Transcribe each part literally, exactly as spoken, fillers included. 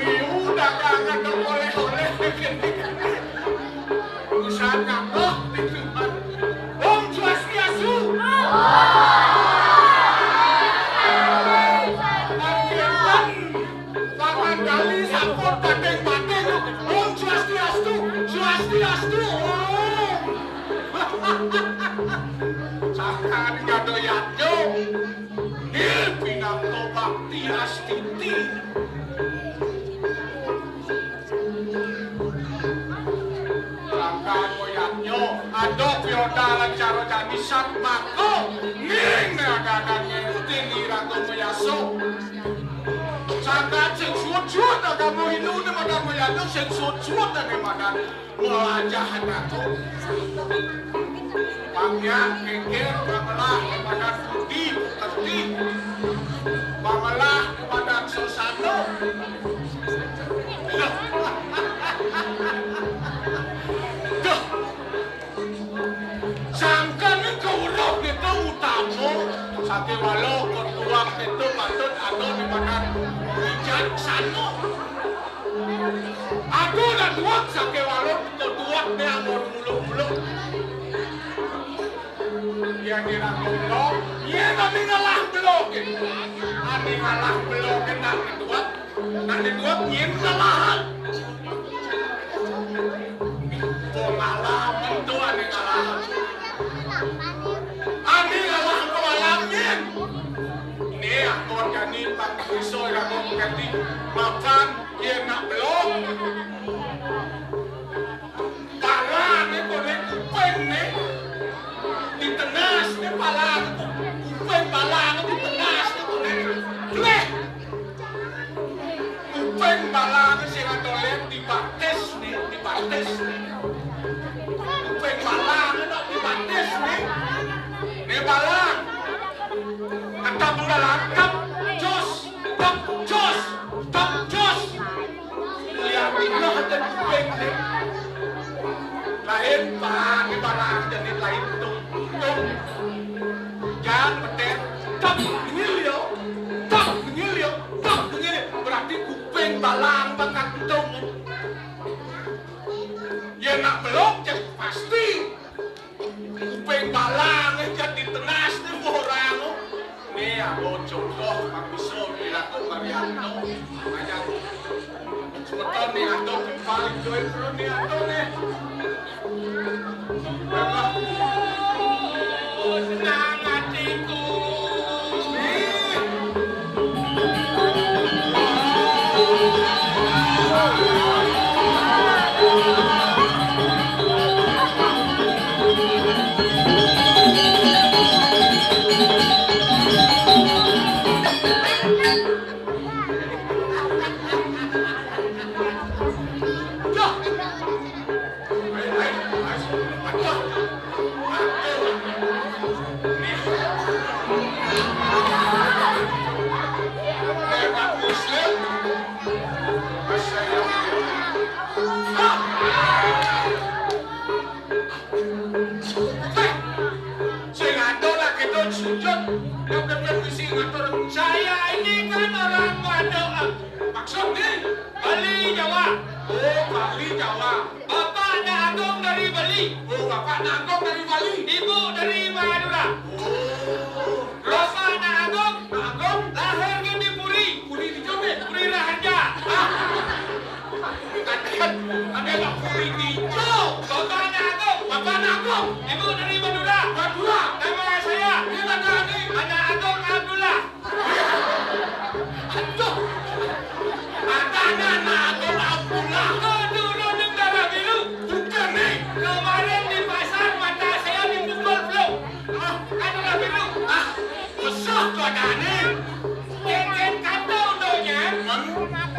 Liu dagangan dong oleh-oleh. Usaha nyakoh di Tuhan. Om Swastiastu. Akhirnya pangandali sampun bating-bating. Om Swastiastu, Swastiastu, Om. Sangkan jado yajo. Nggih, pinangka bakti astiti. Sangkan boyaknya, ada pioda lan cara jani sat maka ngiring ne ada-ada ngerutin iraga mayaso. Sangkan sing suud-suud agama Hindu ne madan boyaknya, sing suud-suud ane madan Wajah aku. Panggiat, kengkir, pamelah, padan budi, bukti. Pamelah, padan sesana. Duh. Sangkane kawruh kita utama, sakewala ketuak kita patut ada di padan bijaksana. Aku ora duwek sakewala, kok duwek ne anggon muluk-muluk. Yen kira kula, yen ane ngalah blok. Ane ngalah blok nak duwek, nak duwek yen ngalah. Wong alam itu ane ngalah. Ane ngalah wong alam yen. Ini aku jani Pak Iso ya kok ganti mapan. Yen nak belum, balange kone kuping ne. Ditenas ne balang, kuping balang ditenas ne kone. Bleh. Kuping balang sing ado lem dibatis ne, dibatis ne. Kuping balang nek dibatis ne. Ne balang. Tetap balang, tetap jos, tetap jos, tetap jos. Lihat tinggal dan kuping ne. Lain, Pak, ini barang jadi lain tuh. Tuh. Jangan beten. Tak bengil yo. Tak bengil yo. Tak bengil yo. Berarti kuping balang bakat entung. Ya nak belok, jadi pasti. Kuping balang aja ditenas nih orang. Nih, aku contoh, Pak Biso, dilaku Marianto. Banyak. Semeton nih, atau paling join dulu nih, atau nih. Senang hatiku. Nih. Sing ado lagi tuh sujud, yang penting mesti ngatur saya ini. Oh, Bali, Jawa. Bapak Nak Agung dari Bali. Oh, Bapak Nak Agung dari Bali. Ibu dari Madura. Oh. Bapak Nak Agung, Nak Agung lahir di Puri. Puri di Jone. Puri Raharja. Ah. Kadén, kadén Puri di Jo. Bapak Nak Agung. Bapak Nak Agung. Ibu dari Madura. Madura. Nama saya. Ini ada ini. Anak Agung Abdullah. Aduh. Ada anak Agung Abdullah. Keturunan darah biru. Bukan, nih. Kemarin di pasar mata saya dipukul belum. Ah, kan darah biru. Ah, besar tuh ada nih. Keken kata untuknya.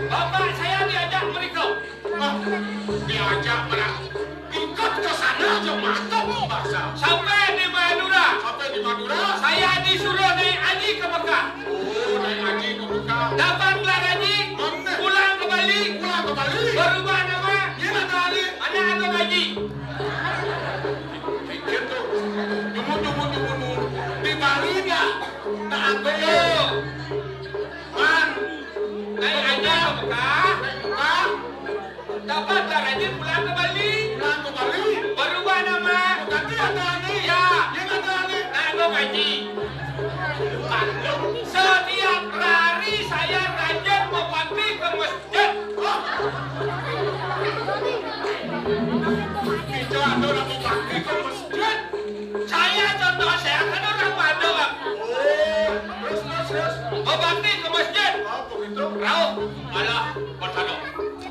Bapak saya diajak merikau. Ah, diajak merikau. Ikut ke sana aja masuk bahasa. Sampai di Madura. Sampai di Madura. Saya disuruh naik haji ke Mekah. Oh, naik haji ke Mekah. Dapat gelar haji, mana? Pulang ke Bali. Pulang ke Bali. Berubah nama. Gimana hari? Anak Agung Haji. Pikir tuh. Nyumut, nyumut, nyumut, nyumut. Di Bali nggak? Nah, Agung. Yo. Man. Naik haji ke Mekah. Naik Mekah. Dapat darajat pulang ke Bali. Pulang ke Bali. Berubah nama. Ganti ada ni. Ya. Dia kata ni. Nak Agung Haji. Setiap hari saya rajin berbakti ke masjid. Wah. Kita ada nak berbakti ke masjid. Saya contoh, saya kan orang Padang. Oh, terus, terus, terus. Berbakti ke masjid. Oh, begitu. Rauh. Alah, Kotaro.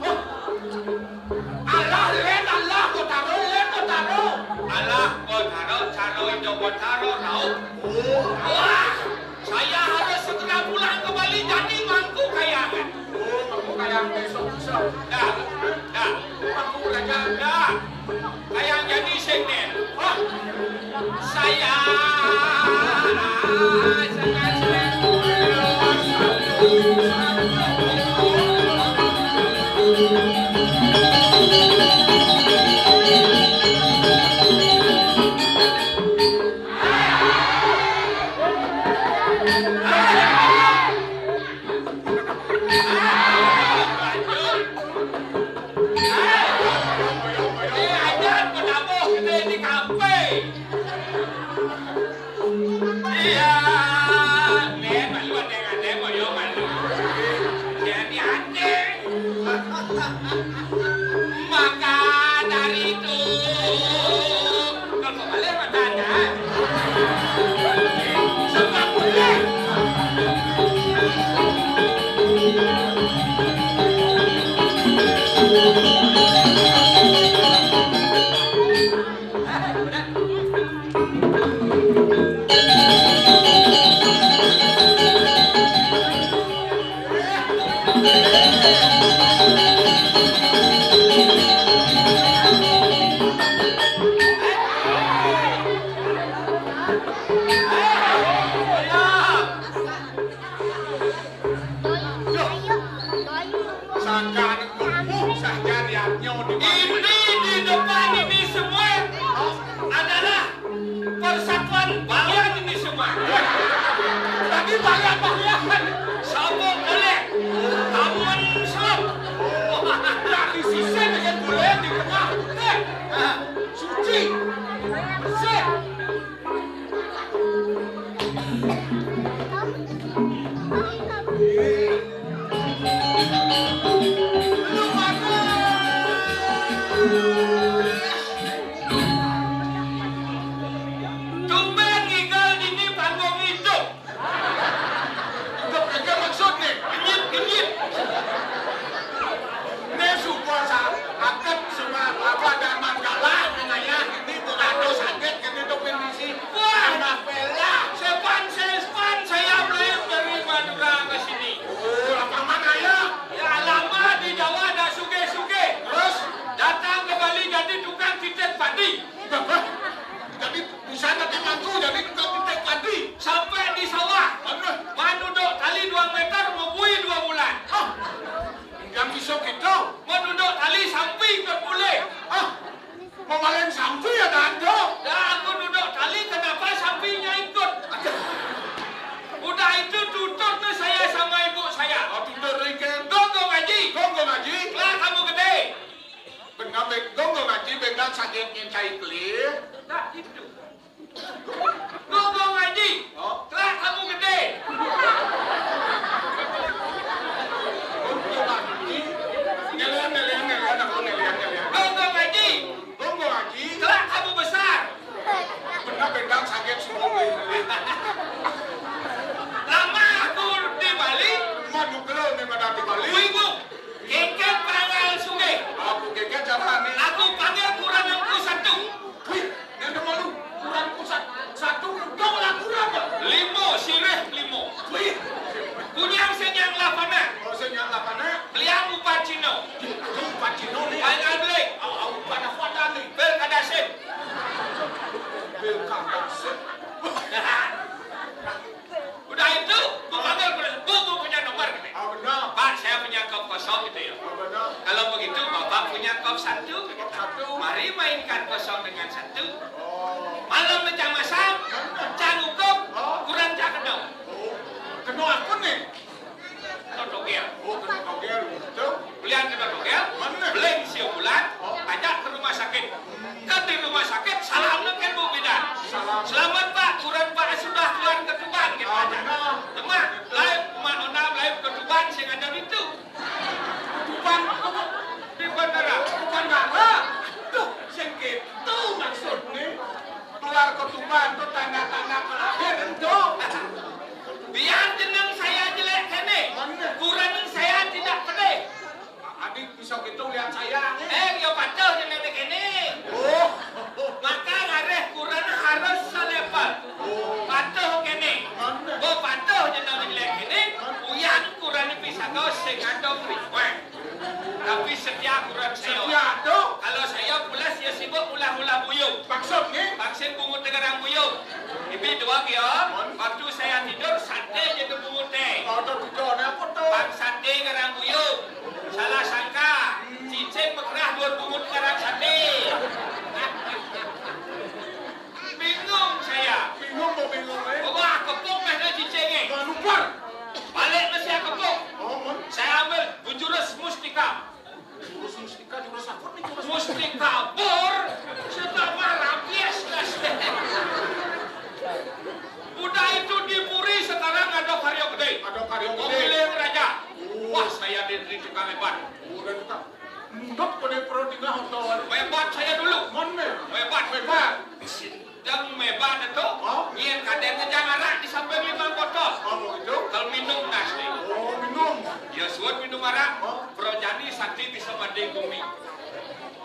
Hah? Alah, lén, alah, Kotaro, lén, Kotaro. Alah, Kotaro, caro ijo Kotaro, rauh. Oh. Wah, saya harus segera pulang ke Bali jadi mangku kayangan. Oh, mangku kayangan besok bisa. Dah, dah. Mangku kerajaan. Dah. Kayang jadi sing, Nen. Wah. Saya. Iya, nih, malu ada yang ada, malu, malu. Jadi aneh. Maka dari itu, kalau boleh bertanya, sebab boleh. Sakan numpuk saja liatnya di mana. Ini di depan ini semua adalah persatuan balian ini semua. Tadi balian-balian. Sabuk boleh. Taman Islam. Nah, di sisi dengan boleh di tengah. Eh, suci. Bersih. Tumben ngigel dini panggung idup. Idup aja maksudnya. Kenyit, kenyit. Ini suka sa-, aket sama apa dan manggala, nengaya ini berado sakit, gitu, tuh, kondisi. Wah, Anapela. Sepan, sepan, saya belum dari Madura ke sini. Yang, yang cai kelih. Tak gitu. Gong-gong Haji. Oh. Kelak kamu gede. Gong-gong Haji. Ngelian, ngelian, ngelian, aku ngelian, ngelian. Gong-gong Haji. Gong-gong Haji. Kelak kamu besar. Benar bendang sakit semua. Lama aku di Bali. Mah nugel nih pada di Bali. Bingung. Keket panggal sugih. Aku keket cara nih. Aku panggil kurang aku satu. Wih, yang ada malu. Kurang ku sat-, satu, dong lah kurang ya. Limo, sirih limo. Wih. Kunyang senyang lapana. Oh, senyang lapana. Beliang upat Cino. Upat Cino nih. Panggal beli. Au, au, upat apa nih? Pil kadasin. Pil kadasin. Udah itu, ku panggil, Bu, Bu punya nomor, kata. Ah, benar. Pak, saya punya kop kosong gitu ya. Ah, benar. Kalau begitu, Bapak punya kop satu, kata. Kop satu. Mari mainkan kosong dengan satu. Oh. Malam pecah masam, benar. Cang ukum, oh, kurang cak kenal. Oh. Kenal apa nih? Totogel. Oh, kenal togel, betul. Belian ke togel, mana? Beling sio bulan, oh, ajak ke rumah sakit. Kan di rumah sakit, salam nengken Bu Bidan. Salam. Selamat Pak, kurang Pak sudah keluar ke Tuban, gitu. Ah, aja. Benar. Teman, betul. Lain, Mak Ona, lain ke Tuban, sing ada itu. Tuban, di bandara. Tuban bandara. Tuh, sing gitu maksudnya. Keluar ke Tuban, tuh tanda-tanda kelahir, itu. Biar jeneng saya jelek kene, mana? Kurang saya tidak pedih. Adik bisa gitu lihat saya, nih. Eh, ya patuh jeneng kene. Oh. Maka ngareh kurang harus selevel. Oh. Patuh kene. Mana? Bo patuh jeneng jelek kene, uyan kurang bisa kau sing ada priwek. Tapi setia kurang saya. Setia tuh. Kalau saya pulas ya sibuk ulah-ulah buyung. Maksudnya? Vaksin bungut dengan buyung. Ibi dua ya. Waktu saya tidur, sate jadi bungut teh. Oh, tuh, tuh, tuh, apa tuh? Bang sate ngarang buyung. Salah sangka. Cicing bekerah dua bungut ngarang sate. Bingung saya. Bingung, mau bingung, eh? Wah, kepung meh dah cicing, eh. Wah, lupa. Balik mesti kepung. Oh, mon. Saya ambil bujurus mustika. Jurus mustika, jurus apa nih, jurus? Mustika bor. Sudah mah rabies, dah. Udah itu di Puri sekarang ada karya gede. Ada karya gede. Pemilihan raja. Oh. Wah, saya di, di tukang hebat. Oh, udah tukang. Mundut kau di perut tinggal hotel. Hebat saya dulu. Mon, men. Hebat. Hebat. Dang mebat itu, oh, nyen kadén ngejang arak di samping lima botol. Oh, begitu? Kalau minum nasi. Oh, minum. Ya, suat minum arak. Oh. Bro Jani sakti bisa banding bumi.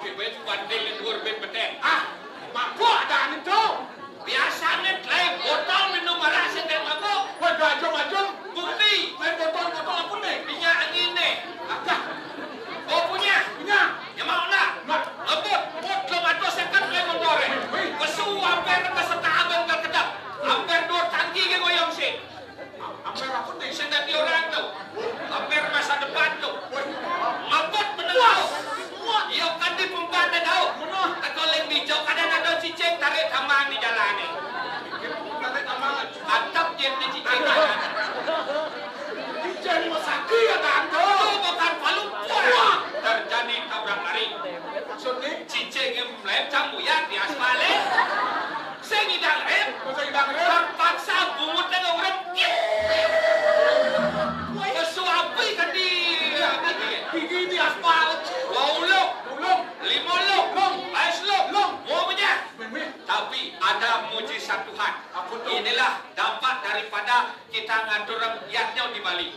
Tiba itu banding di luar ben beten. Ah, mabuk ada anu tuh. Biasanya lain botol minum arak sedang mabuk. Waduh, ajung-ajung. Bukti. Lain botol-botol apa nih? Minyak angin nih. Agak. Oh, punya? Punya. Ya mau nak? Nak. Ngebut. Bot lo ngatur second play motor, eh. Wih. Kesu hampir ke setaben ke kedap. Hampir dua tangki ke goyang sih. Hampir apa nih? Sedang di orang tuh. Hampir masa depan tuh. Wih. Ngebut bener. Wah. Wah. Iya kan di pembantu tahu. Bener. Tekoling di jok ada nado cicing tarik tambang di jalan nih. Tarik tambang. Mantap dia di cicing. Cicing masaki ya, Tante. Itu bukan palu. Wah. Terjadi tabrak lari. Maksudnya? Cicing yang melencang buyar di aspal, eh. Sing idang rem. Masa idang rem? Terpaksa bungut dengan orang. Wah, iya. Kesuapi kan di gigi di aspal. Dua ulung. Ulung. Lima ulung. Ulung. Ais ulung. Ulung. Mau punya? Memeh. Tapi ada mujizat Tuhan. Apa tuh? Inilah dampak daripada kita ngatur rakyatnya di Bali.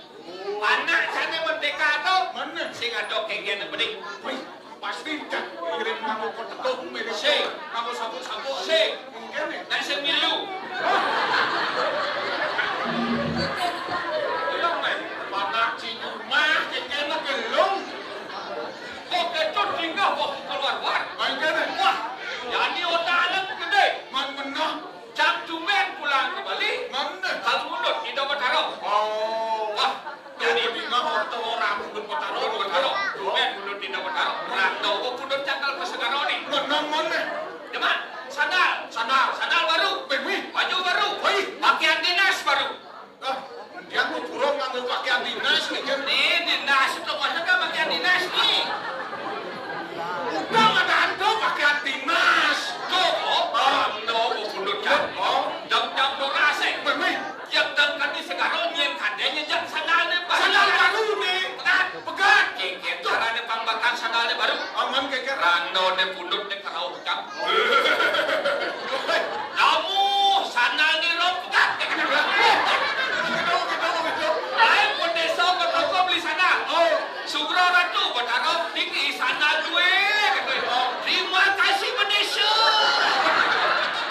Anak sana merdeka tu, mana? Sing ada kenggen bening. Wih, pasti cak kirim kamu ke teguh, mirip sing kamu sabuk-sabuk. Sing. Mungkin nih. Nak sing milu. Belum, eh. Panak si Jumah, kenggen gelung. Kok kecut singgah, kok keluar-luar. Mungkin nih. Wah, jadi otak anak gede. Man menah. Jam tumben pulang ke Bali. Mana? Kalau mundut di Dawatara. Oh. Wah, jadi di mah orang tua orang mundut Dawatara. Dawatara. Tumben mundut di Dawatara. Orang tahu mundut cakal ke Segarone. Menang mana? Demak, sandal. Sandal. Sandal baru. Bemi. Baju baru. Wih. Pakaian dinas baru. Ah, dia mau turun nganggo pakaian dinas nih, Jen. Nih, dinas itu maksudnya pakaian dinas nih. Udah ada ando pakaian dinas. Rangno ne pundut ne karauh cang. Kamu sana ni roh pegat. Lain pendesa bertoko beli sana. Oh. Sugro Ratu bertarung tinggi sana dua. Terima kasih pendesa.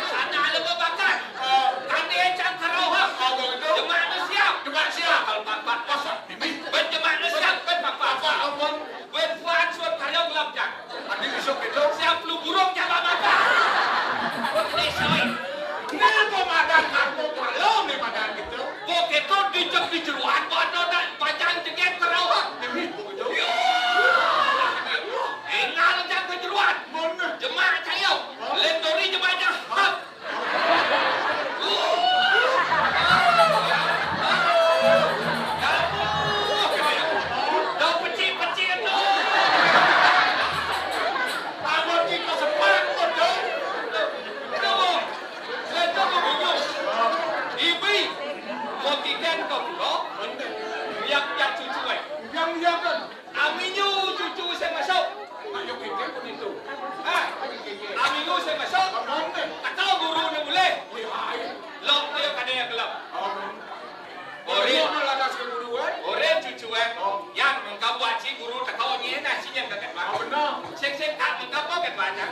Sana lama bakat. Tanda cang karauh. Jemaah siap. Jemaah siap. Kalau papa. Pasal ini. Berjemaah siap. Berpapa. Papa. Ampun. Buat buat suat karya gelap, Cang. Adi isuk itu. Siap lu burung, Cang, apa? Ini soi. Ini apa madan karbo malam nih madan gitu? Kok itu dijek di jeruan, kok ada nak pajang jeget terawak? Ini begitu. Yo. Engal, Cang, ke jeruan. Mana? Jemak, Cang, yo. Hah? Lendori jemaknya. Hah? Hap. Yang, yang cucu, eh. Yang, yang kan. Aminyu cucu sing masuk. Ayo kengkeng pun itu. Ah, ayo kengkeng. Aminyu sing masuk. Aman deh. Takau guru ne mulih. Wih, ayo. Lok ayo kada yang gelap. Aman. Orin. Ayo, ladas ke guru, eh. Orin cucu, eh. Oh. Yang mengkau buat si guru takau nye nah si yang kaget bang. Oh, benar. Sing sing tak mengkau kau ket banyak.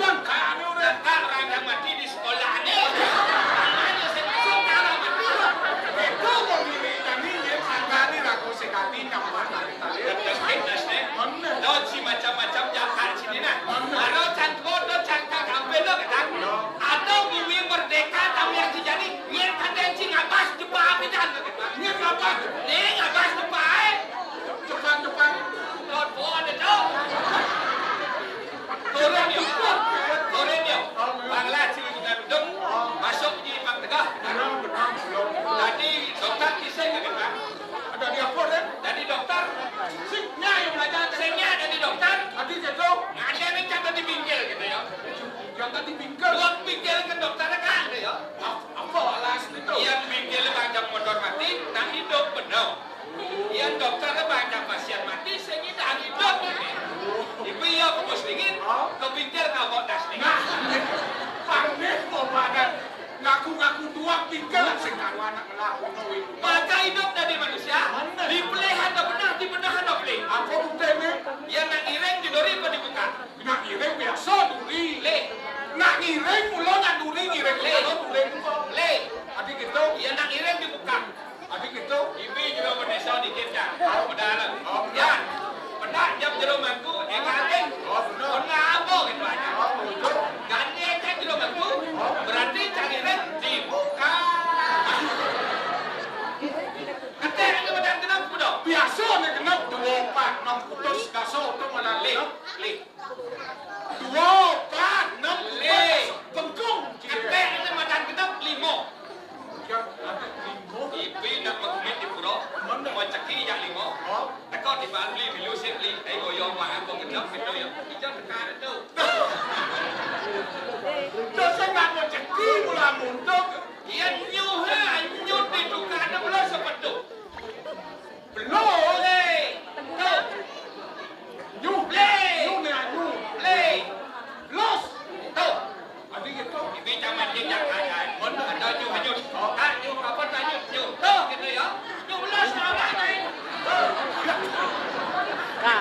Jangan kau ada orang. Jangan kau orang yang mati di sekolah ni. Ayo sing masuk kau orang mati. Itu mau diri kami yang sangkani ragu sekali nyaman. Dapat fitness ni. Mana? Daun si macam-macam jahat sini nah. Mana? Ada cangkok, ada cangkang, ambil lo kata. Ya. Ada bumi merdeka, tapi yang terjadi, nyet ada yang si ngabas depan apidan lo kata. Nyet ngabas. Ni ngabas depan, eh. Depan, depan. Daun pohon itu. Turun yo. Turun yo. Bangla cili dengan duduk. Masuk di Pang Tegah. Benar, benar, benar. Tadi dokter kisah kata. Ada di apa, Ren? Dadi dokter. Sing nya yang belajar. Sing nya dadi dokter. Adi gitu. Ada ni cak dadi bingkil gitu ya. Yang dadi bingkil. Buat bingkil ke dokter kan gitu ya. Ap-, apa alas itu? Yang bingkil panjang motor mati, nak hidup benar. Yang dokter panjang pasien mati, sing hidup hidup. Ibu iya ke muslingin, ke bingkil ngabok das ni. Nah, pandai mau padan. Ngaku-ngaku tua, tinggal sing karuan nak ngelaku no itu. Maka hidup dadi manusia, dipilih ada benar, dibenar ada pilih. Apa bukti ni? Ya nak ngiring di duri apa dibuka? Nak ngiring biasa duri. Leh. Nak ngiring mula nak duri ngiring. Leh. Kalau duri buka. Leh. Adi gitu. Ya nak ngiring dibuka. Adi gitu. Ibi jero bendesa dikit ya. Modal. Oh, ya. Pendak jam jero mangku, eh, kaling. Oh, benar. Pernah apa gitu aja. Oh, betul. Ganti aja jero mangku. Oh. Berarti cari rem dibuka. Ketek ni badan genap kuda. Biasa ni genap dua, empat, enam putus, daso tu malah leh. Leh. Dua, empat, enam, empat, bengkung. Ketek ni madan genep limo. Yang ada limo. Ipi nak magumit di pura. Mana? Maceki yang limo. Oh. Teko di Bali, milu sik beli. Eh, goyong wang aku genep gitu ya. Ijo tekan tu. Dosa nak maceki mula muntuk. Iya nyuh, ha, nyuh di tukang ada mula sepeduk. Belum. Leh. Tuh. Nyuh. Leh. Nyuh ni, ah, nyuh. Leh. Los. Tuh. Adi gitu. Ibi camat dia jangan, eh. Mun ada nyuh, nyuh. Oh. Ah, nyuh apa tanya? Nyuh. Tuh, gitu ya. Nyuh los, nah, nah, nah. Kak.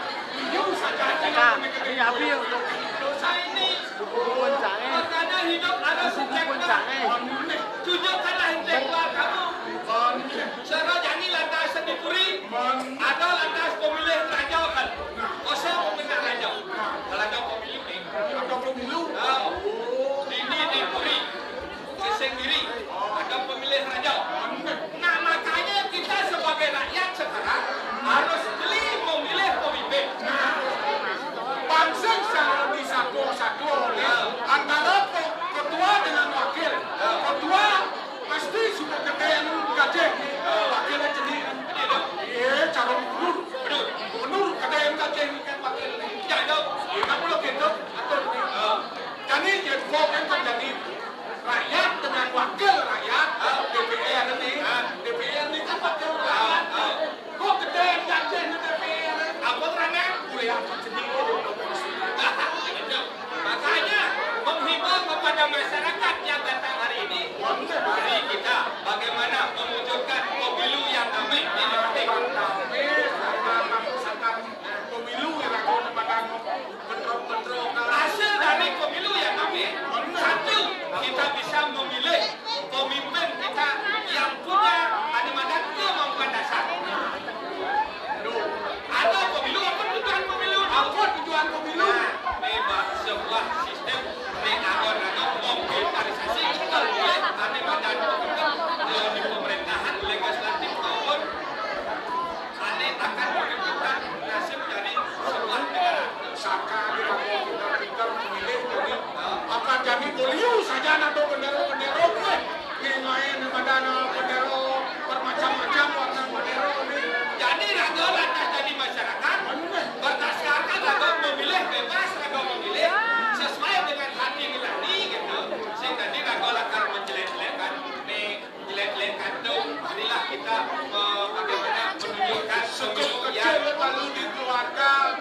Lalu di keluarga,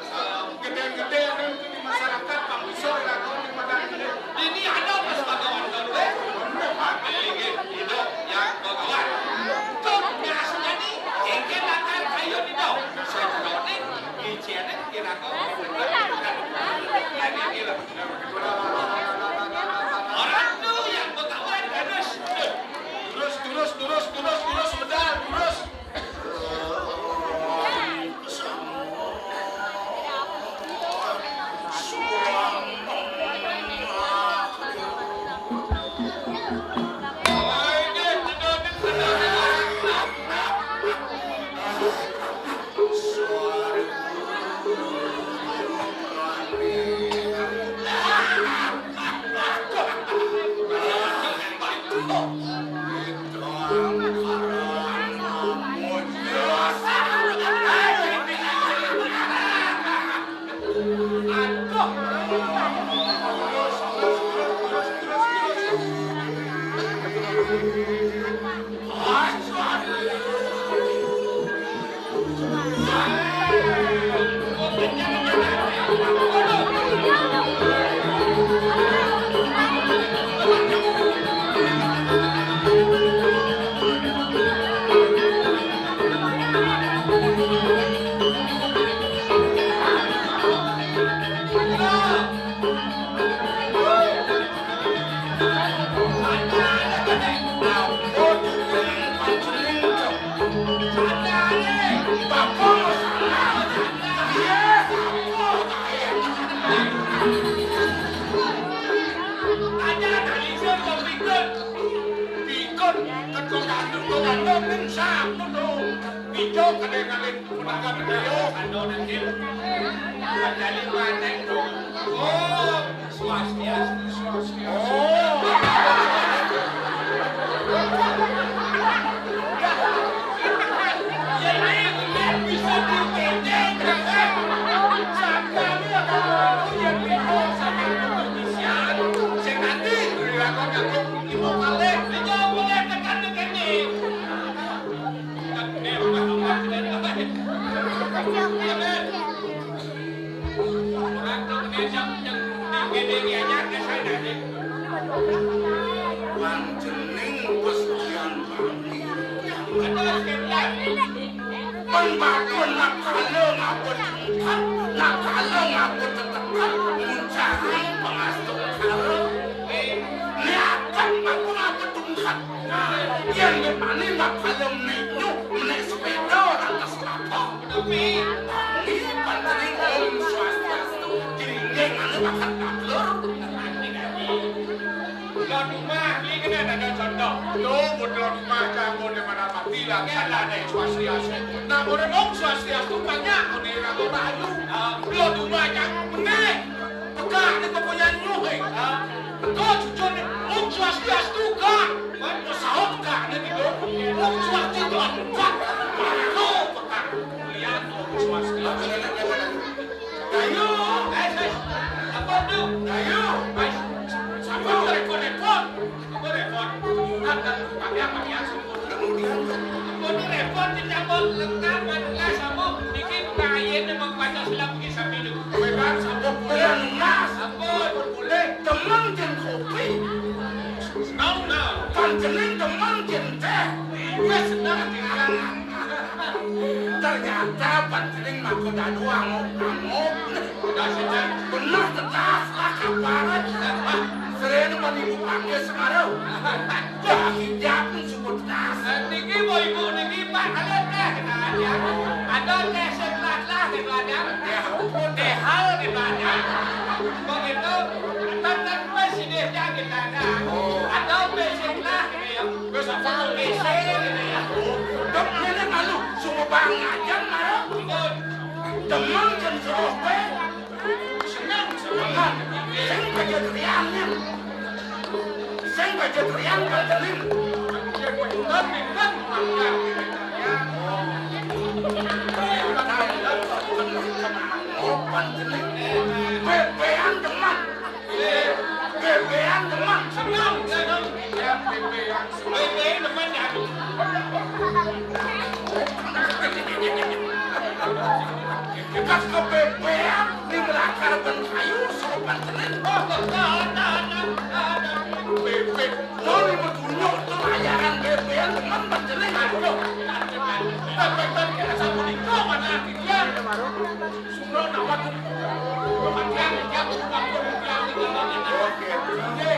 gedé-gedé, di masyarakat, Pak Musuh, lagu di Padang Gedé. Ini ada pas bagawan dulu, eh. Ini hidup yang bagawan. Tuh, nggak asli jadi, jengkel akan kayu di bawah. Saya tahu nih, licin, kira-kira. Lagi gila. Orang tuh yang bagawan, terus. Terus, terus, terus, terus, terus, bedal, terus. Aja nalisir kok pikun. Pikun, kan kok kandung, kok kandung, kan satu tuh. Ijo kadé ngalih punakan beliau. Kandung nanti. Mandali maneng tuh. Oh, swastiastu, swastiastu. Oh. Ya, ini bisa dikendeng, kan? Sakali ada yang bisa dikendeng. Sing nanti, dilakukan aku, ibu balik. Ijo boleh tekan, tekan nih. Panjening pestian bani. Pembangun nak kala ngapa tengkap, nak kala ngapa tetengkap, mencari pengastu kala. Niatan ngapa ngapa tengkap. Nah, yang depan ni nak kala menik nyuh, menik sepeda, lantas apa? Tapi, ini panjening Om Swastiastu. Jadi, ini mana bakat taklur? Lo rumah, ini kena ada contoh. Lo, buat lo rumah, jangan di mana mati lah. Kan ada Swastiastu. Nah, orang Om Swastiastu banyak, kau ni ragu rayu. Lo rumah, jangan benar. Pekak ni kau punya nyuh, eh. Kau cucun ni, Om Swastiastu, kak. Kau sahut, kak, ni gitu. Om Swastiastu, kak. Mana lo, pekak? Lihat, Om Swastiastu. Ayo, eh, eh. Apa tu? Ayo, eh. Siapa repot-repot? Apa repot? Bukan, kan, pakai apa ya? Kemudian, apa tu repot? Dicabut lengkap, kan? Lah, sama. Bikin kain memang Pancasila pergi sambil tu. Bukan, sama. Bukan, Mas. Apa? Boleh. Teman jeng kopi. Senang, nah. Panjening teman jeng teh. Iya, senang, senang. Ternyata panjening mako dadu angok-angok. Benar tetas lah kaparan. Sering menipu pakai sekarang. Wah, hijab pun sumber tetas. Niki mau ibu niki, Pak, ada teh, kita aja. Ada teh setelah lah, kita aja. Ya ampun. Teh hal, kita aja. Begitu, tetap masih dia, kita aja. Ada basic lah, gitu ya. Besok besok gitu ya. Dok, nenek malu, semua bang aja marah. Teman kan suruh gue. Senang, senang. Sing baca teriaknya. Sing baca teriak, baca ning. Opan jenis. Bebean teman. Bebean teman. Senang, senang. Ya, bebean. Bebean teman ya. Kas kepepéan di belakang kayu sopan tenan. Oh, ada, ada, ada. Bébék. Doni bertunjuk tuh layangan bébéan teman berjeling. Aduh. Bébék kira sama di kau mana dia? Sumber nama tuh. Kematian dia bukan kematian. Oke.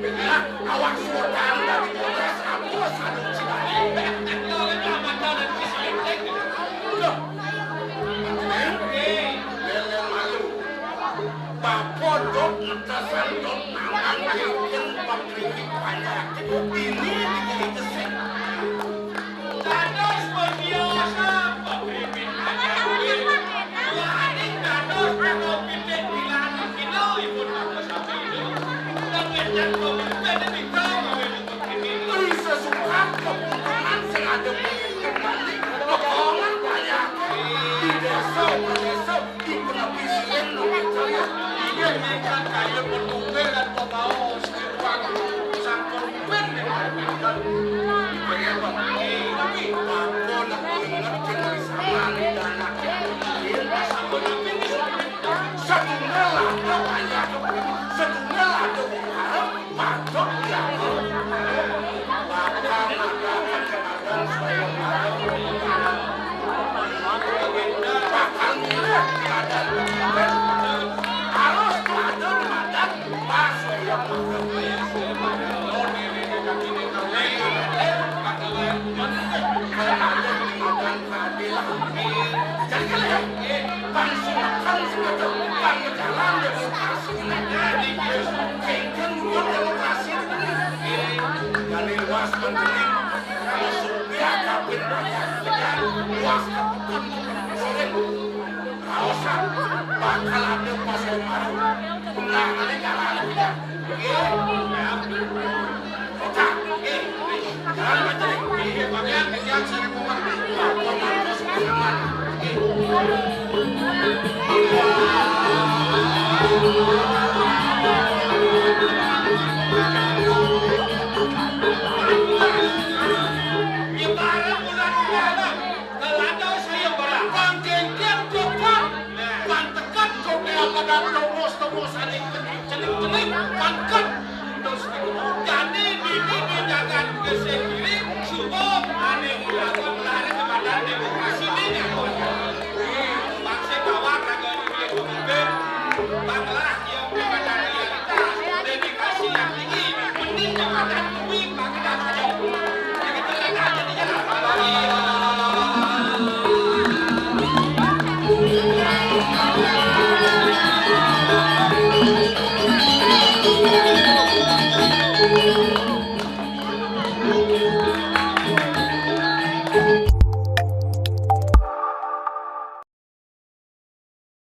Nah, awak sultan dari Polres Ambon, aduh, Cimahi. Udah. Lele malu. Bapa dot ngetesan dot nangan bikin pengkriwik banyak. Ini dikiri gesek. Dados pun biasa, pemimpinan Yahweh. Wah, ini dados kalau pitik bilang kilo, ibu nama sapi itu. Dan ngecek pemimpin ini kau, mau itu pemimpin. Beri sesukat keuntungan sengaja pemimpin balik. Potongan banyak. Di desa, per desa, di penepi sien, lo percaya. Iya, ini kan kayu berbuka dan pembawa. Sangkon ben. Satunggal ada banyak, satunggal ada wong Arab, padha dianggep bakal nambah kecamatan Suwayang Arab. Bakal milih di badan pemimpin, harus ada di badan. Raosan bakal ada pas kemarin. Nah, kali kalah. Kalau ada saya barang, pangkengkeng cokot, pangtekan cokot, apa dan tongos-tongos, aning cening-cening, pangkat. Terus, jadi, bini dijaga ke sendiri, subuh, aning, apa, melahirkan badan demokrasi ini, ya. Bangsa bawah, kagak dibeli pemimpin, banglah, ya, bukan dari realitas, dedikasi yang tinggi, mending jabatan lebih, maka